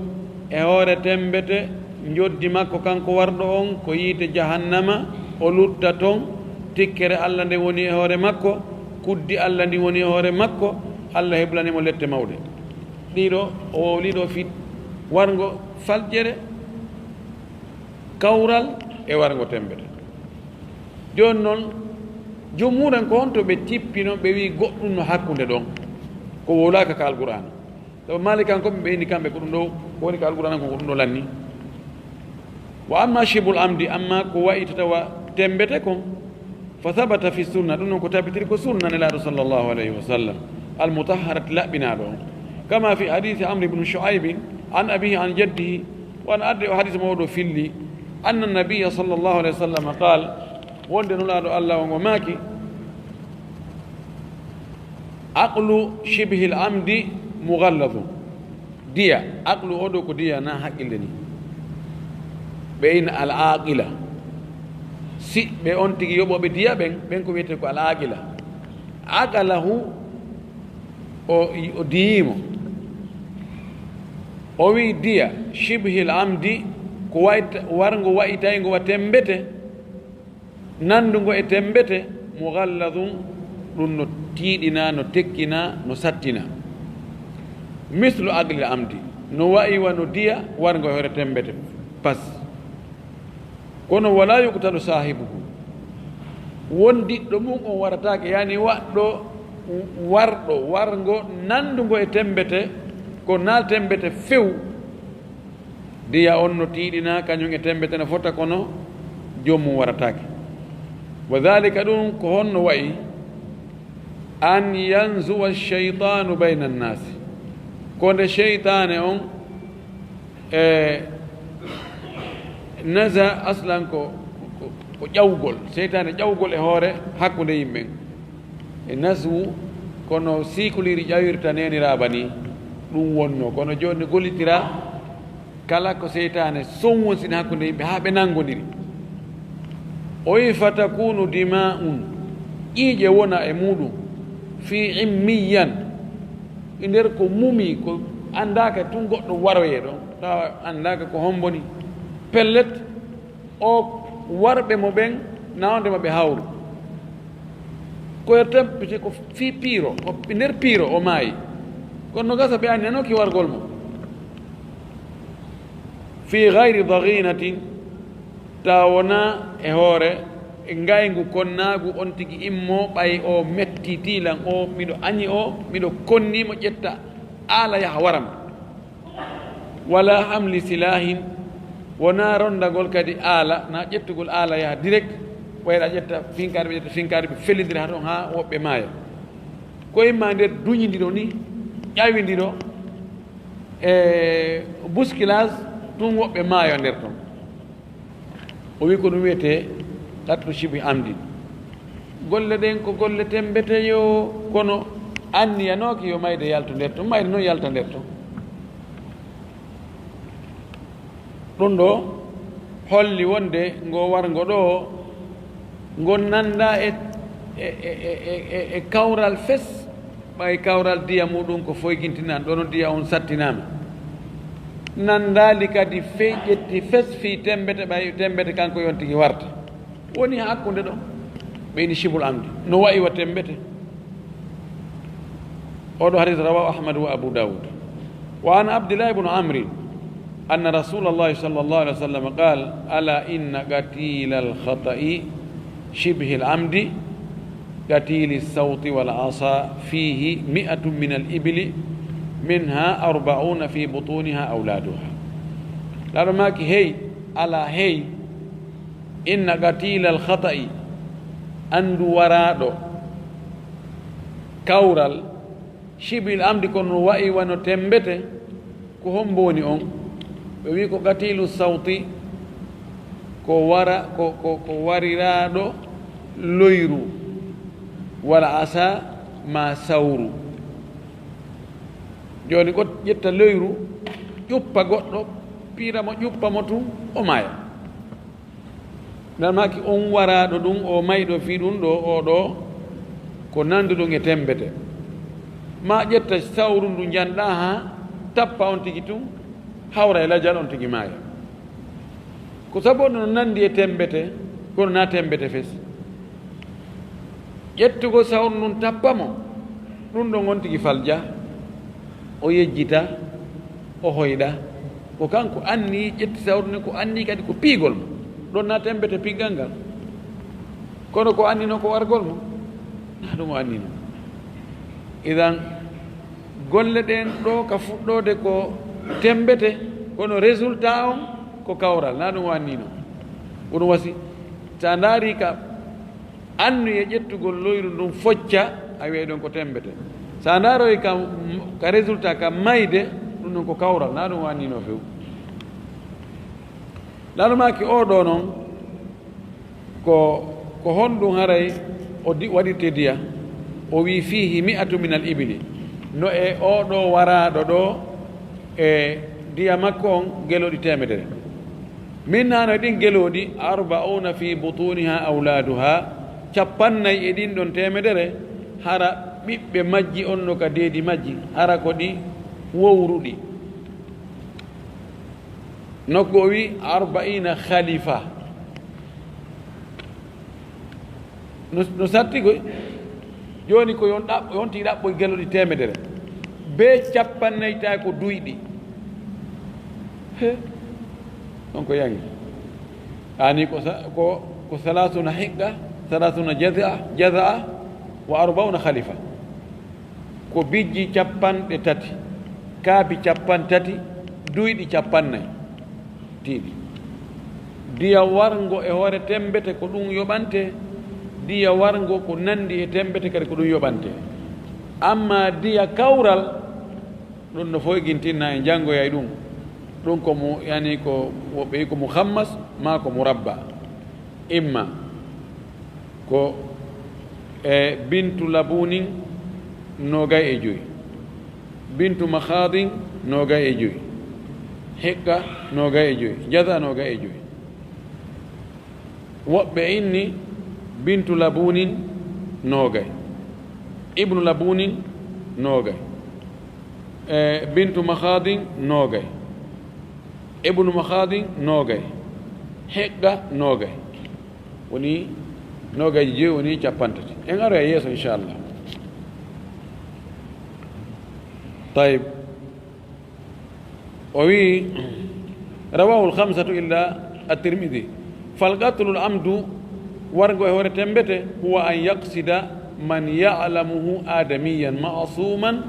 e hoore tembete, njoddi makko kanko warɗo on ko yiite jahannama, o lutta ton, tikkere Alla nde woni e hoore makko, kuddi Alla ndi woni e hoore makko, Alla heblani mo lette mawɗe. Ɗiɗo, o wowliɗo fit warngo faljere, kawral e warngo tembete. Jooni non, jumhuuren ko honto ɓe tippino, ɓe wi goɗɗum no hakkunde ɗon, ko wowlaaka ka Alqur'aana? Sabu Maalikankoɓe ɓe inni kamɓe ko ɗum ɗo woni ka Alqur'aana kon, ko ɗum ɗo lanni. Wa amma shibhul amdi, amma ko wa'i tatawa tembete kon, fa thabata fi sunna, ɗum non ko tabitiri ko sunna Nelaaɗo sallallahu alayhi wa sallam, al mutahharati, laɓɓinaaɗo on. Kama fi hadisi Amr ibn Shu'aib an abihi an jaddihi, wano arde o hadis mo oɗo filli, anna nabiyya sallallahu alayhi wa sallam qal, wonde Nulaaɗo Alla on o maaki, "Aqlu shibhil amdi mughalladun." Diya, aqlu oɗo ko diya na haqqille ni. Ɓe ina al aqila. Si ɓe on tigi yoɓooɓe diya ɓen, ɓen ko wiyete ko al aqila. Aqalahu, o, o diyimo. O wi diya, shibhil amdi, ko wayta-, warngo wa'itayngo wa tembete, nandungo e tembete, mughalladun, ɗum no tiiɗina, no tekkina, no sattina. Mislu aqlil amdi, no wa'i wano diya warngo e hoore tembete, pas. Kono wala yuqtalu sahibuhu, wondiɗɗo mum on warataake, yani waɗɗo, warɗo, warngo nandungo e tembete, ko na tembete few. Diya on no tiiɗina, kañum e tembete no fota, kono joomum warataake. Wa dhalika, ɗum ko honno wa'i? An yanzuwa shaytanu bayna nnaasi, ko nde seytaane on, e naza aslan ko, ko, ko ƴawgol, seytaane ƴawgol e hoore hakkunde yimɓe. E naswu, kono sikuliri ƴawirta neeniraaba ni, ɗum wonno, kono jooni gollitira. Kala ko seytaane sonwonsini hakkunde yimɓe haa ɓe nanngondiri. O wi, "Fatakunu dima'un", ƴiiƴe wona e muuɗum, "fi immiyan", e nder ko mumi, ko anndaaka tun goɗɗo waroyee ɗon, tawa anndaaka ko hombo ni. Pellet, o warɓe mo ɓen, nawde mo ɓe hawru. Ko e tampiti ko fii piiro, ko nder piiro o maayi. Kono no gasa ɓe anniyano ki wargol mo. Fii gayri daghinatin, tawa wonaa e hoore ngayngu konnaagu on tigi immo, ɓay o mettitii lan o, miɗo añi o, miɗo konni mo ƴetta aala yaha waram. Wala hamli silahin, wonaa rondagol kadi aala, na ƴettugol aala yaha direct, wayra ƴetta finkaari, ɓe ƴetta finkaari, ɓe fellindira haa ton haa woɓɓe maaya. Ko imma nder duñindiro ni, ƴawindiro, e bousculade, tun woɓɓe maayo nder ton. O wi ko ɗum wiyetee qatlu shibhi amdi. Golle ɗen ko golle temmbete yo, kono anniyanooki yo mayde yaltu nder ton, mayde noon yalta nder ton. Ɗum ɗo holli wonde ngo warngo ɗo, ngo nannda e, e, e, e, e, e kawral fes, ɓay kawral diya muɗum ko foygintinaan, ɗono diya on sattinaama. Nanndaali kadi fey ƴetti fes fii temmbete, ɓay temmbete kanko yon tigi warta. Woni hakkunde ɗo, ɓe ini shibhul amdi. No wa'i wa temmbete. Oɗo hadis rawahu Ahmad wa Abu Dawud. Wa an Abdillah ibn Amri, anna Rasulallah sallallahu alaihi wasallam qal, ala inna qatilal khata'i shibhil amdi, qatili sawti wal asa fihi mi'atun min al ibli, minha arba'una fi butuniha awladuha. Laɗo maaki, hey, ala hey, inna qatilal khata'i, anndu waraaɗo kawral, shibhil amdi, kono wa'i wano temmbete, ko hombo woni on? Ɓe wi ko qatilu sawti, ko wara, ko, ko, ko wariraaɗo loyru, wala asa ma sawru. Jooni ko ƴetta loyru, ƴuppa goɗɗo, piira mo, ƴuppa mo tun, o maaya. Nan maaki on waraaɗo ɗum, o mayɗo fii ɗum ɗo, o ɗo, ko nanduɗum e temmbete. Ma ƴetta sawru ndu njanɗa haa tappa on tigi tun, hawra e lajal on tigi maaya. Ko sabu no nandi e temmbete, kono na temmbete fes. Ƴettugol sawru ndun tappa mo, ɗum ɗon on tigi falja, o yejjita, o hoyɗa. Ko kanko anni ƴetti sawru ndun, ko anni kadi ko piigol mo. Ɗon na temmbete piggal ngal. Kono ko annino ko wargol mo, na ɗum o annino. Idan, golle ɗen ɗo ka fuɗɗoode ko temmbete, kono résultat on ko kawral, na ɗum o annino. Ko ɗum wasi, sa ndaari ka annuye ƴettugol loyru ndun focca, a wi'ay ɗon ko temmbete. Sa ndaaroy ka, ka résultat ka mayde, ɗum ɗon ko kawral, na ɗum o annino few. Laɗo maaki o ɗo non, ko, ko honɗum haray o di-, waɗirte diya? O wi, "Fihi mi'atu minal ibili." No e o ɗo waraaɗo ɗo, e diya makko on gelooɗi teemedere. Min nano e ɗin gelooɗi, "Arba'una fi butuniha awladuha." Cappannayi e ɗin ɗon teemedere, hara ɓiɓɓe majji on no ka deedi majji, hara ko ɗi wowruɗi. Nokku o wi, "Arba'ina khalifa." No, no satti koy. Jooni ko yon ɗaɓɓo, yonti ɗaɓɓo e gelooɗi teemedere. Be cappannayi tawi ko duyɗi. He. On ko yangi. Ani ko sa-, ko, ko salasuna hiqqa, salasuna jaza'a, jaza'a, wa arba'una khalifa. Ko bijji cappanɗe tati, kaabi cappanɗe tati, duyɗi cappannayi. Tiiɗi. Diya warngo e hoore temmbete ko ɗum yoɓante, diya warngo ko nandi e temmbete kadi ko ɗum yoɓante. Amma diya kawral, ɗum no foygintinna en janngoyay ɗum. Ɗum ko mu, yani ko woɓɓe wi ko mu khammas, maa ko mu rabba. Imma ko e bintu labunin noogay e joy, bintu makhadin noogay e joy, hiqqa noogay e joy, jaza noogay e joy. Woɓɓe inni bintu labunin noogay, ibnu labunin noogay, e bintu makhadin noogay, ibnu makhadin noogay, hiqqa noogay. Woni noogay e joy, woni cappanɗe tati. En aroya yeeso, inchallah. Tayib. O wi, "Rawahul khamsatu illa at-Tirmidhi." Fal qatlul amdu, wargo e hoore temmbete, "Huwa an yaqsida man ya'lamuhu adamiyan ma'suman,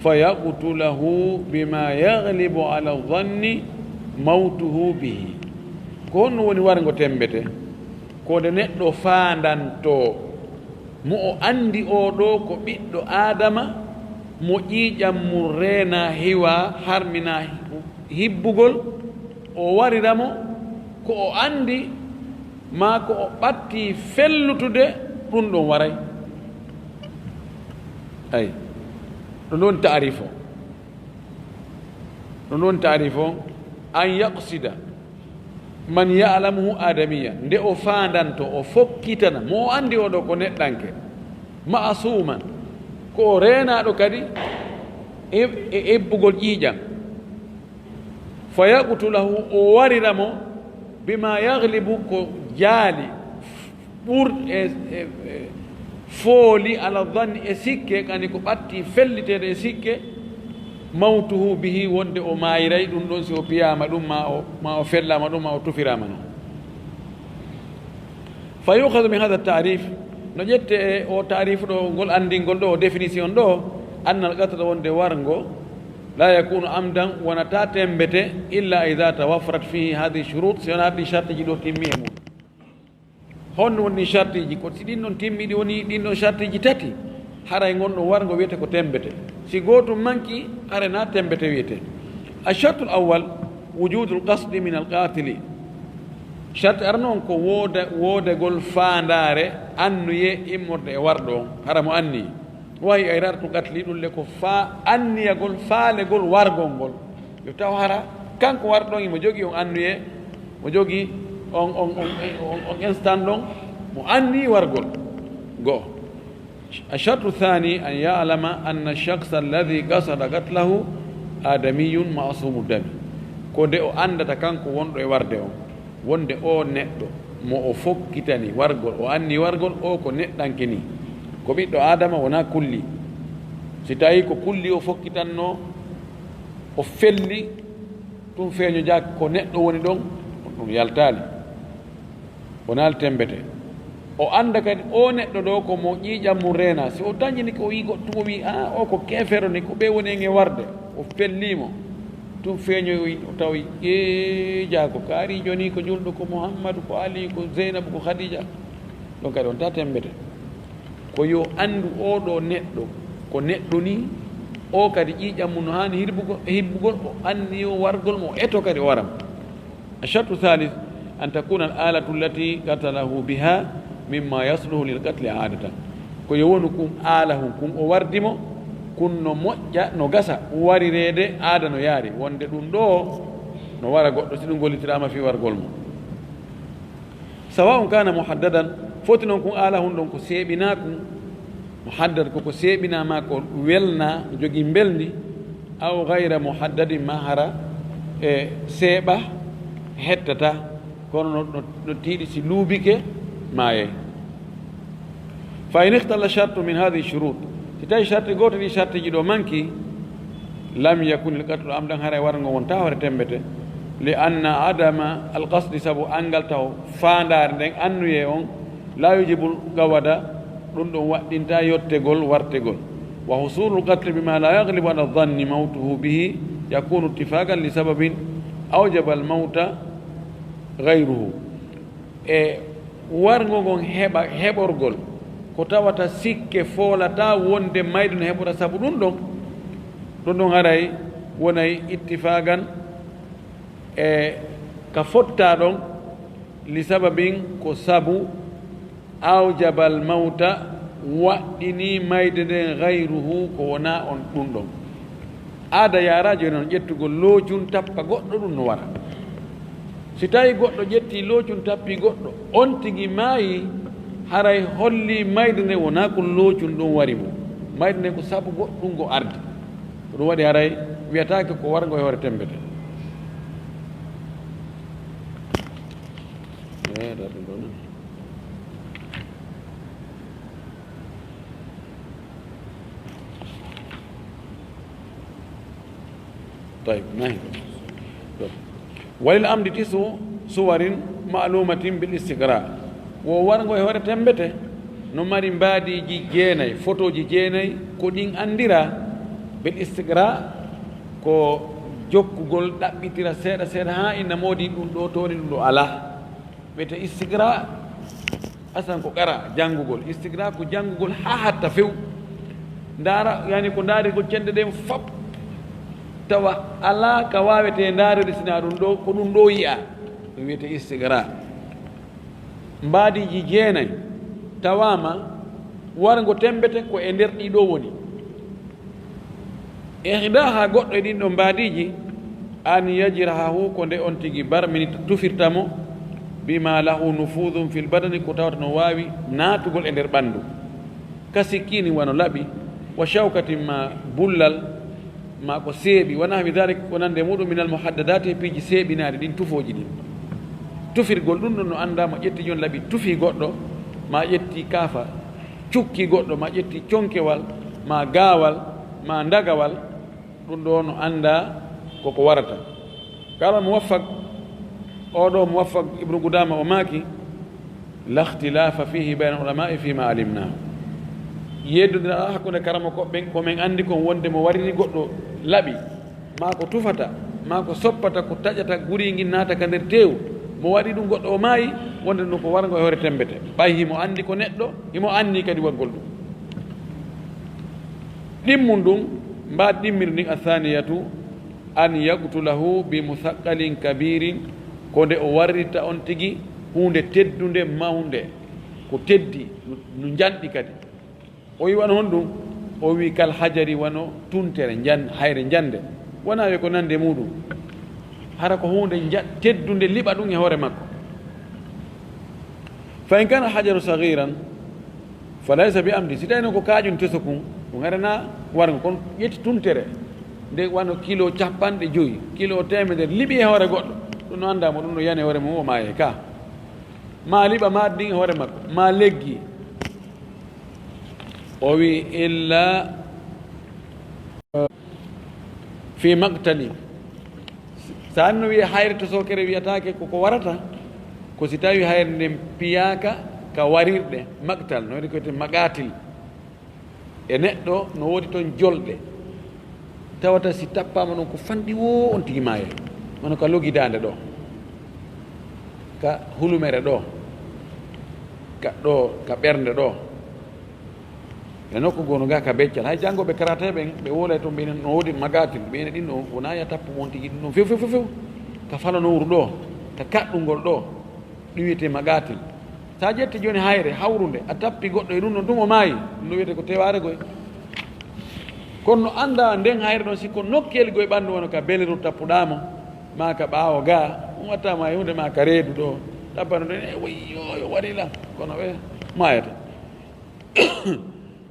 fa yaqtulahu bima yaghlibu ala dhanni mawtuhu bihi." Ko honno woni wargo temmbete? Ko nde neɗɗo faandantoo mo o anndi oo ɗoo ko ɓiɗɗo Aadama, mo ƴiiƴam mum reenaa, hiwaa, harminaa hibbugol, o warira mo ko o anndi maa ko o ɓattii fellutude, ɗum ɗon waray. Ay, ɗum ɗon taarif o. Ɗum ɗon taarif o, an yaqsida man ya'lamuhu adamiyya, nde o faandanto, o fokkitana, mo o anndi o ɗo ko neɗɗanke, ma'asuman, ko o reenaaɗo kadi e, e ebbugol ƴiiƴam. Fa yaqtulahu, o warira mo, bima yaglibu, ko jaali, ɓur e, e, e fooli, ala dhanni, e sikke, kadi ko ɓatti felliteede e sikke, mawtuhu bihi, wonde o maayiray ɗum ɗon, si o piyaama ɗum, ma o, ma o fellaama ɗum, ma o tufiraama noon. Fa yukhadhu min hadha taarif, no ƴette e o taarif ɗo, ngol anndingol ɗo, o définition ɗo, anna al qatla, wonde warngo, la yakunu amdan, wonata tembete, illa idha tawaffarat fihi hadhihi shurut, si wonaa ɗi shartiji ɗo timmi e mum. Honno woni ɗin shartiji? Ko si ɗin ɗon timmi, ɗi woni ɗin ɗon shartiji tati, haray ngon ɗon warngo wiyete ko tembete. Si gootum manki, haray na tembete wiyete. Ashartul awwal, wujudul qasdi min al qatili. Sharti arano on ko wooda-, woodagol faandaare, annuye immorde e warɗo on, hara mo anni. Wahi iradatu qatli, ɗum le ko faa-, anniyagol, faalegol wargol ngol. Yo taw hara kanko warɗo on, imo jogii on annuye, mo jogii on, on, on, on, on instant ɗon, mo anni wargol. Go. Ashartu thani an ya'lama anna shakhsa alladhi qasada qatlahu adamiyun ma'sumu dami. Ko nde o anndata kanko wonɗo e warde on, wonde oo neɗɗo mo o fokkitani wargol, o anni wargol, oo ko neɗɗanke ni. Ko ɓiɗɗo Aadama, wonaa kulli. Si tawii ko kulli o fokkitanno, o felli, ɗum feeño jaaki ko neɗɗo woni ɗon, ɗum yaltaali. O naali tembete. O annda kadi, oo neɗɗo ɗo ko mo ƴiiƴam mum reena. Si o dañini ko o yii goɗɗum, o wii, "Aa, oo ko keefeero ni, ko ɓe woni en e warde." O fellii mo. Tun feeñoyi o tawi, "Ee, jaa ko kaariijo ni, ko julɗo, ko Muhammadu, ko Ali, ko Zeynabu, ko Khadija." Ɗon kadi on ta tembete. Ko yo anndu oo ɗo neɗɗo, ko neɗɗo ni, oo kadi ƴiiƴam mum no haani hirbugol, hibbugol, o anniyo wargol mo, o eto kadi o wara mo. Ashartu thalith, an takuna al alatu allati qatalahu biha mimma yasluhu lil qatli aadatan. Ko yo wonu kun aalahun, kun o wardi mo, kun no moƴƴa, no gasa warireede aada no yaari. Wonde ɗum ɗo no wara goɗɗo si ɗum gollitiraama fii wargol mo. Sawa'un kana muhaddadan, foti non kun aalahun ɗon ko seeɓinaa kun, muhaddad ko ko seeɓinaa maa ko welnaa, jogii mbelndi, aw gayra muhaddadin maa hara e seeɓa hettata, kono no, no, no tiiɗi si luubike maayay. Fa in ikhtalla shartu min hadhihi shurut, si tawi sharti gooto ɗi shartiji ɗo manki, lam yakun il qatlu amdan, haray warngo wonta hoore tembete, li anna adama al qasdi, sabu anngal taw faandaare nden annuye on, la yujibul qawada, ɗum ɗum waɗɗinta yottegol, wartegol. Wa husulul qatli bima la yaglibu ala dhanni mawtuhu bihi yakunu ittifaqan li sababin awjaba al mawta ghayruhu. E warngo ngon heɓa, heɓorgol ko tawata sikke foolata wonde mayde no heɓora sabu ɗum ɗon, ɗum ɗon haray wonay ittifaqan e ka fotta ɗon, li sababin, ko sabu, awjabal mawta, waɗɗini mayde nden, gayruhu, ko wona on ɗum ɗon. Aada yaaraajo e noon ƴettugol loocun tappa goɗɗo ɗum no wara. Si tawi goɗɗo ƴetti loocun tappi goɗɗo, on tigi maayi, haray holli mayde nden wona ko loocun ɗum wari mo. Mayde nden ko sabu goɗɗum ngo ardi. Ko ɗum waɗi haray wiyataake ko warngo e hoore tembete. Eh, da ɗum ɗon. Tayyib, nahi. Walil amdi tisu suwarin ma'lumatin bil istiqra. Wo warngo e hoore tembete no mari mbaadiiji jeenay, fotooji jeenay, ko ɗin anndira bil istiqra, ko jokkugol, ɗaɓɓitira seeɗa seeɗa haa ina moodi ɗum ɗo, tooni ɗum ɗo alaa. Wiyete istiqra, asan ko qara, janngugol. Istiqra ko janngugol haa hatta few. Ndaara, yani ko ndaarirgol cende ɗen fop, tawa alaa ka waawetee ndaarirde sinaa ɗum ɗo, ko ɗum ɗo yi'aa. Ɗum wiyete istiqra. Mbaadiiji jeenay tawaama warngo temmbete ko e nder ɗii ɗoo woni. Ihdaha, goɗɗo e ɗin ɗoo mbaadiiji, an yajrahahu, ko nde on tigi barmini tufirta mo, bima lahu nufudun fil badani, ko tawata no waawi naatugol e nder ɓanndu. Ka sikkini wano laɓi, wa shawkatin ma bullal, ma ko seeɓi, wa nahwi dhalik, ko nande muɗum, minal muhaddadati, e piiji seeɓinaaɗi ɗin, tufooji ɗin. Tufirgol ɗum ɗon no anndaa mo ƴetti jooni laɓi tufi goɗɗo, ma ƴetti kaafa cukki goɗɗo, ma ƴetti conkewal, ma gaawal, ma ndagawal, ɗum ɗo no anndaa koko warata. Qala Muwaffaq, oo ɗoo Muwaffaq ibnu Qudama o maaki, la ikhtilafa fihi bayna ulamai fima alimna. Yeddondiral hakkunde karamoko ɓen, ko men anndi kon wonde mo wariri goɗɗo laɓi, maa ko tufata, maa ko soppata, ko taƴata guri ngin naata ka nder teewu, mo waɗi ɗum goɗɗo o maayi, wonde ɗum ko warngo e hoore temmbete. Ɓay himo anndi ko neɗɗo, himo anndi kadi waɗgol ɗum. Ɗimmun ɗum, mbaadi ɗimmiri ndin, athaniyatu, an yaqtulahu bi musaqqalin kabirin, ko nde o warrirta on tigi huunde teddunde mawnde, ko teddi, no, no njanɗi kadi. O wi wano honɗum? O wi kal hajari, wano tuntere, njan-, hayre njande. Wonaa wi'e ko nande muɗum. Hara ko huunde nja-, teddunde liɓa ɗum e hoore makko. Fa in kana hajaru saghiran, fa laysa bi amdi. Si tawi noon ko kaaƴun toso kun, ɗum haɗanaa warngo. Kono ƴetti tuntere, nde wano kilo capanɗe joyi, kilo teemedere, liɓi e hoore goɗɗo, ɗum no anndaa mo, ɗum no yani hoore mum, o maayi ka. Ma liɓa ma ɗin e hoore makko, ma leggi. O wi, illa fi maqtali. Sa anno wiye hayre to sokere wiyataake ko ko warata, ko si tawi hayre nden piyaaka ka warirɗe, maqtal, no woni ko wiyete maqatil. E neɗɗo no woodi toon jolɗe, tawata si tappaama ɗon ko fanɗi woo, on tigi maaya. Wano ka logidaande ɗo, ka hulumere ɗo, ka ɗo, ka ɓernde ɗo. E nokku goono ga ka beccal. Hay janngo ɓe karate ɓen, ɓe wolay toon, ɓe no woodi magatin, ɓe ɗin ɗo, wona ya tappu mo on tigi ɗum ɗon few, few, few, few. Ka falo nowru ɗo, ka kaɗɗungol ɗo, ɗum wiyetee magatin. Sa ƴetti jooni hayre hawrunde, a tappi goɗɗo e ɗum ɗon, ɗum o maayi, ɗum ɗo wiyetee ko tewaare goy. Kono no annda nden hayre ɗon, si ko nokkeli goy ɓanndu, wano ka beleru tappuɗaa mo, maa ka ɓaawo ga, ɗum watta ma e huunde, maa ka reedu ɗo, tappano ɗen, e wayyo, yo wari lan, kono ɓe maayata.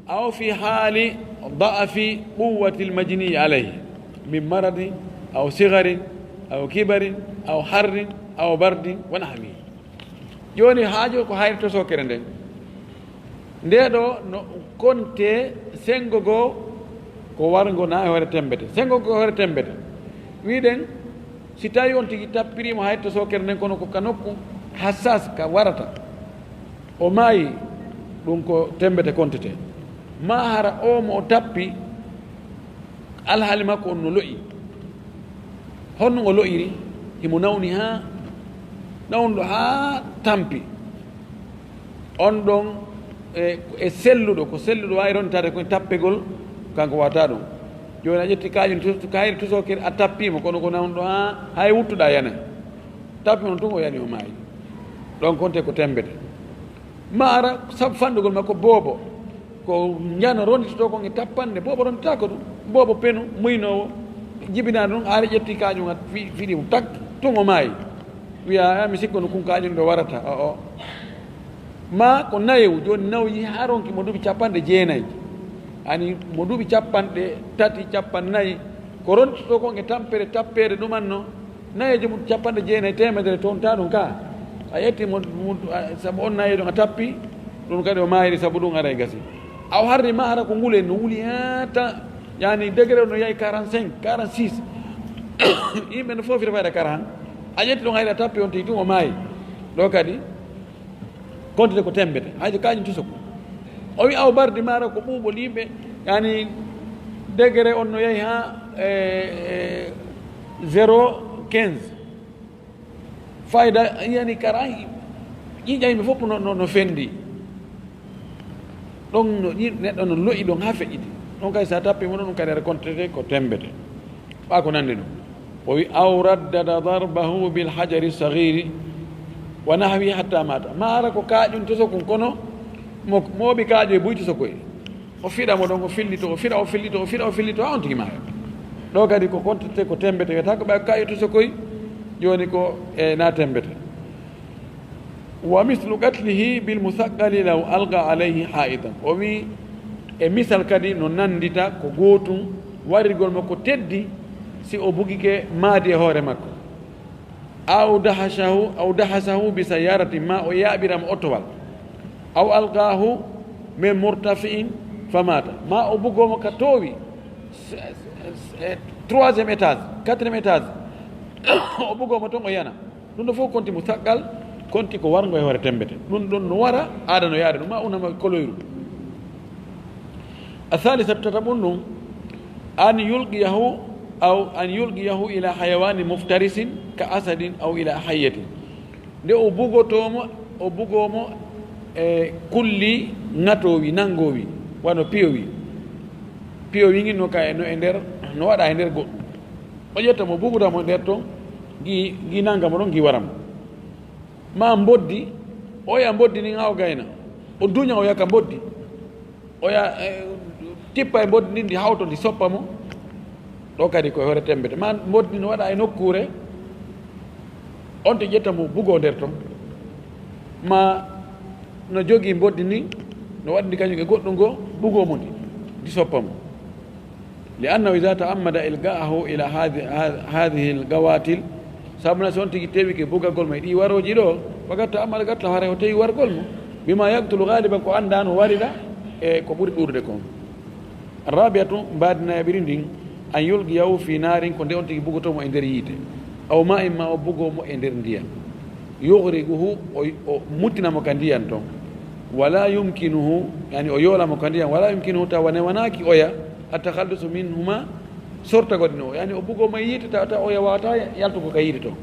Aw fi haali da'fi quwwati al-majni alayhi min maradin aw sigharin aw kibarin aw harrin aw bardin wa nahwihi. Jooni haajo ko hayre to sokere nden. Nde ɗo no konte sengo goo ko warngo na e hoore tembete. Sengo goo e hoore tembete. Wiɗen, si tawi on tigi tappirimo hayre to sokere nden, kono ko ka nokku hassas ka warata, o maayi, ɗum ko tembete kontete. Ma hara o mo o tappi, alhaali makko on no lo'i. Honno o lo'iri? Himo nawni haa, nawnuɗo haa tampi. On ɗon e, e selluɗo, ko selluɗo waawi rontaade ko e tappegol, kanko wata ɗum. Jooni a ƴetti kañum tus-, kayre tusokere, a tappimo, kono ko nawnuɗo haa, hay wuttuɗa yana. Tappi on tun o yani o maayi. Ɗon konte ko tembete. Ma ara sabu fanɗugol makko boobo. Ko njano ronditotoo kon e tappanɗe, boobo ronditaako ɗum. Boobo penu, muynoowo, jibinaade ɗum, haare ƴetti kañum, a fi-, fiɗi mo, tak, tun o maayi. Wiya, "A, mi sikko no kun kañum ɗo warata." O, o. Ma ko nayewu, jooni nawyi haa ronki mo duuɓi capanɗe jeenayi. Ani mo duuɓi capanɗe tati, capanɗe nayi, ko ronditotoo kon e tampere, tappeere ɗumanno, nayeejo mum capanɗe jeenayi, teemedere, toon ta ɗum ka. A ƴetti mo, mo, a, sabu on nayeejo a tappi, ɗum kadi o maayri sabu ɗum aray gasi. Aw harri ma hara ko ngulen no wuli haa ta, yani degré o no yahi quarante-cinq, quarante-six. Yimɓe no foofira fayda kara han. A ƴetti ɗum hayre a tappi on tigi tun o maayi. Ɗo kadi, kontete ko tembete, hayso kañum tuso ko. O wi aw bardi maara ko ɓuuɓol yimɓe, yani degré on no yahi haa, e, e, zéro quinze. Fayda, yani kara, ƴiiƴam yimɓe fof no, no, no fendi. Ɗon no ƴi-, neɗɗo no lo'i ɗon haa feƴƴiti. Ɗon kay sa tappi mo ɗon, ɗum kadi aɗa kontete ko tembete. Ɓa ko nandi ɗum. O wi, "Aw raddada darbahu bil hajari saghiri." Wa nahwi hatta mata. Maara ko kaaƴun tosokun kono mo, mooɓi kaaƴo e buy tosokoy. O fiɗa mo ɗon, o fillito, o fiɗa, o fillito, o fiɗa, o fillito, haa on tigi maaya. Ɗo kadi ko kontete ko tembete, wiyata ko ɓay kaaƴo tosokoy, jooni ko e na tembete. Wa mislu qatlihi bil musaqqali law alqa alayhi ha'itan. O wi e misal kadi no nandita ko gootun warrigol mo ko teddi si o bugike maadi e hoore makko. Aw dahasahu, aw dahasahu bi sayyaratin, ma o yaaɓira mo otowal. Aw alqahu min murtafi'in famata, ma o bugo mo ka toowi, se-, se-, se-, troisième étage, quatrième étage, o bugo mo ton o yana. Ɗum ɗo fof konti mo saqqal, konti ko warngo e hoore tembete. Ɗum ɗon no wara, aada no yaade ɗum, ma unama koloyru. A salisatu, tataɓun ɗum, an yulqiyahu, aw an yulqiyahu ila hayawani muftarisin ka asadin aw ila hayyatin. Nde o bugoto mo, o bugo mo e kulli ŋatoowi, nanngoowi, wano piyowi. Piyowi ngin no ka e, no e nder, no waɗa e nder goɗɗum. O ƴetta mo, buguda mo nder ton, gi, gi nanga mo ɗon, gi wara mo. Ma mboddi, oya mboddi ndin haa o gayna. O duña, o yaka mboddi. Oya, eh, tippa e mboddi ndin, ndi hawto, ndi soppa mo. Ɗo kadi ko e hoore tembete. Ma mboddi ndin no waɗa e nokkuure, on to ƴetta mo, bugo nder ton. Ma no jogii mboddi ndin, no waɗi ndi kañum e goɗɗum goo, bugo mo ndi, ndi soppa mo. Li annahu iza ta'ammada ilqa'ahu ila hadhi-, ha-, hadhihi al-gawatil, sabu na si on tigi tewike bugagol mo e ɗi warooji ɗo, faqad ta'ammada qatlahu, haray o tewi wargol mo, bima yaqtulu ghaliban, ko anndaa no warira e ko ɓuri ɗuuɗude kon. Rabi'atu, mbaadi nayaɓiri ndin, an yulqiyahu fi narin, ko nde on tigi bugoto mo e nder yiite, aw ma'in, ma o bugo mo e nder ndiyam, yughriquhu, o, o muttina mo ka ndiyam ton, wala yumkinuhu, yani o yoola mo ka ndiyam, wala yumkinuhu, tawa newanaaki oya, at-takhallusu minhuma, sortagol ɗin o, yani o bugo mo e yiite, tawa, tawa oya waawata yaltugo ka yiite ton.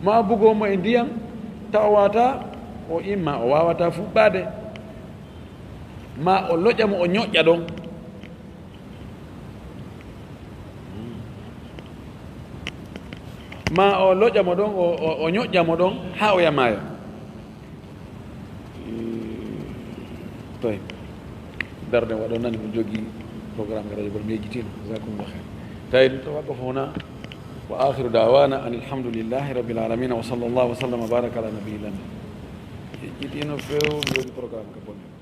Ma bugo mo e ndiyam, tawa o waawata, o imma o waawata fuɗɗaade, ma o loƴa mo, o ñoƴƴa ɗon. Ma o loƴa mo ɗon, o, o, o ñoƴƴa mo ɗon, haa oya maaya. Tawi darde waɗo nani mo jogii programme e radio gol, mi yejjitiima. Jazakumullah khair. Tawi ɗum to waɗɗo fof wona, wa akhiru da'wana anil hamdulillahi rabbil alamin, wa sallallahu wa sallam wa baraka ala nabiyyina. Yejjitiino few, mi waɗi programme ka bonne.